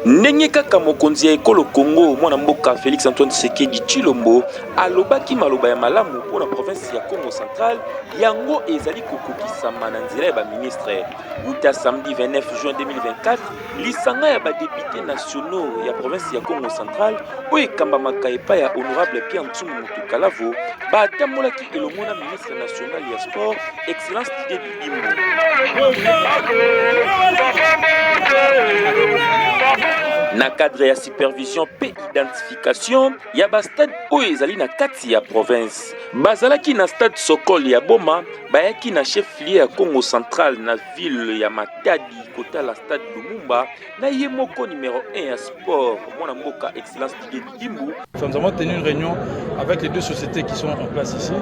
Ndenge kaka mokonzi ya ekolo Congo mwana mboka Felix Antoine Tshisekedi Tshilombo alobaki maloba ya malamu mpo na province ya Kongo Central, yango ezali kokokisama na nzela ya ba ministre. Uta samedi 29 juin 2024, lisanga ya ba deputes nationaux ya province ya Kongo Central oyo ekambamaka epai ya honorable Pierre Nsumu Mutukalavo batambolaki elongo na ministre national ya sport Excellence Didier Bidimbu. Na cadre ya supervision mpe identification ya ba stade oyo ezali na kati ya province, bazalaki na stade Sokol ya Boma, bayaki na chef-lieu ya Kongo Central na ville ya Matadi kotala stade Lumumba na ye moko numero 1 ya sport mwana mboka Excellence Didier Bidimbu. Nous avons tenu une réunion avec les deux sociétés qui sont en place ici,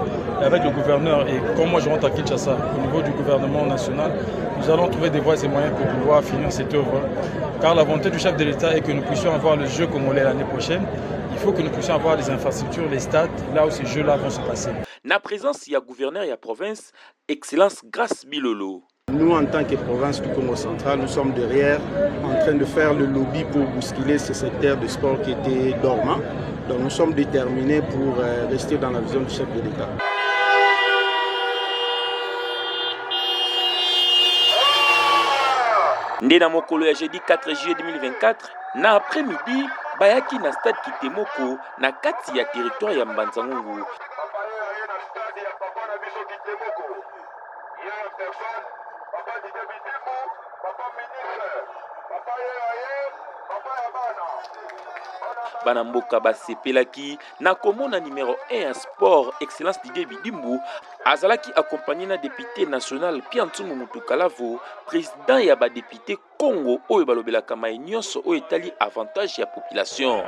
et avec le gouverneur. Et quand moi je rentre à Kinshasa, au niveau du gouvernement national, nous allons trouver des voies et moyens pour pouvoir finir cette œuvre. Car la volonté du chef de l'État est que nous puissions avoir le jeu congolais l'année prochaine. Il faut que nous puissions avoir les infrastructures, les stades, là où ces jeux-là vont se passer. Na présence ya gouverneur ya province, Excellence Grace Bilolo. Nous, en tant que province du Kongo Central, nous sommes derrière en train de faire le lobby pour bousculer ce secteur de sport qui était dormant. Donc nous sommes déterminés pour rester dans la vision du chef de l'État. Nde na mokolo ya jeudi 4 juillet 2024 na après-midi bayaki na stade Kitemoko na kati ya territoire ya Mbanza-Ngungu. Bana mboka basepelaki na komona numero 1 ya sport Excellence Didier Bidimbu azalaki accompagné na depute national Pierre Nsumu Mutukalavo, president ya ba depute Congo oyo balobelaka mai nyonso oyo etali avantage ya population.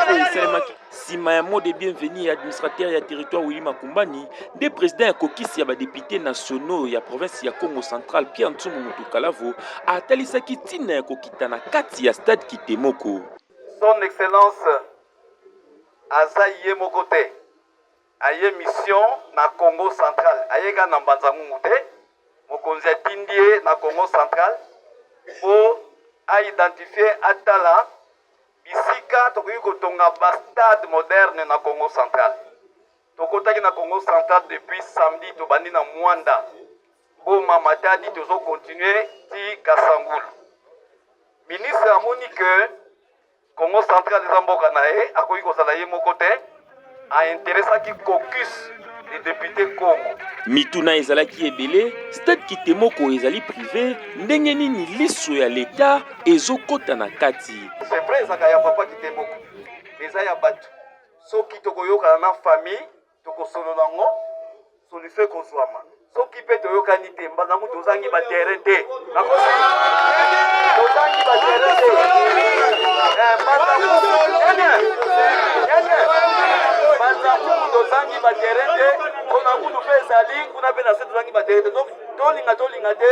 Oyo esalemaki nsima ya mot de bienvenue ya administrateur ya territoire Willy Makumbani nde president ya kokisi ya ba deputes nationaux ya province ya Kongo Central Pierre Nsumu Mutukalavo atalisaki ntina ya kokita na kati ya stade Kitemoko. Son Excellence aza ye moko te, aye mission na Kongo Central, aye kaka na Mbanza Ngungu te. Mokonzi atindi ye na Kongo Central po a identifier, atala bisika tokoki kotonga ba stades modernes na Kongo Central. Tokotaki na Kongo Central depuis samedi, tobandi na Muanda, Boma, Matadi, tozo continuer ti Kasangulu. Ministre amoni que Kongo Central eza mboka na ye, akoki kozala ye moko te. A interessaki caucus des deputes Kongo. Mituna ezalaki ebele, stade Kitemoko ezali prive, ndenge nini liso ya l'etat ezokota na kati? C'est vrai ezalaka ya papa Kitemoko, mais eza ya batu. Soki tokoyokana na famille, tokosolola yango, solution ekozwama. Soki mpe toyokani te, mbala yango tozangi ba terrain te. Nakosi? Tozangi ba terrain te. Mbanza-Ngungu tozangi ba terrain te. Kona-Ngungu mpe ezali kuna mpe na se tozangi ba terrain te. Donc tolinga tolinga te,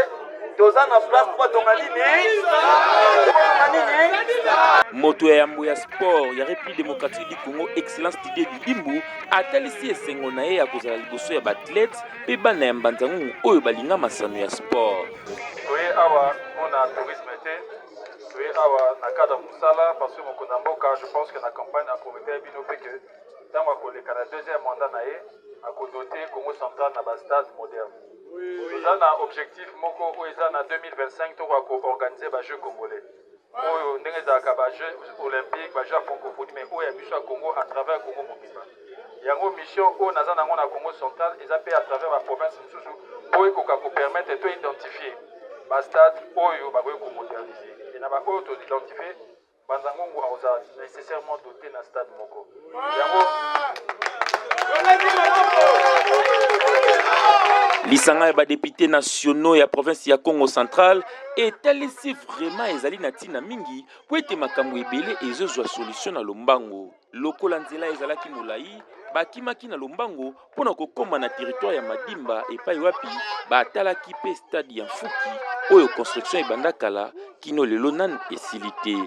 toza na place mpo batonga nini? Batonga nini? Moto ya yambo ya sport ya Republique democratique du Congo, Excellence Didier Bidimbu, atalisi esengo na ye ya kozala liboso ya ba athlètes mpe bana ya Mbanza-Ngungu oyo balinga masano ya sport. Toye awa mpo na tourisme te, toye awa na cadre ya mosala parce que mokonzi ya mboka je pense que na campagne a prometaki bino mpe que tango akoleka na deuxième mandat na ye ako doter Kongo central na ba stades modernes. Toza na objectif moko oyo eza na 2025 tokoka ko organiser ba jeux congolais. Oyo ndenge ezalaka ba jeux olympiques, ba jeux ya francophonie mais oyo ya biso ya Congo à travers Congo mobimba. Yango mission oyo naza nango na Kongo Central eza pe à travers ba provinces mosusu po ekoka ko permettre to identifier ba stades oyo bakoki ko moderniser. Et na ba oyo to identifier, Mbanza Ngungu akozala necessairement dote na stade moko. Yango Lisanga ya ba deputes nationaux ya province ya Kongo Central etalisi vraiment ezali na ntina mingi mpo ete makambo ebele ezozwa solution na lombango. Lokola nzela ezalaki molai, bakimaki na lombango mpo na kokoma na territoire ya Madimba epai wapi batalaki mpe stade ya Mfuki oyo construction ebanda kala kino lelo nanu esili te.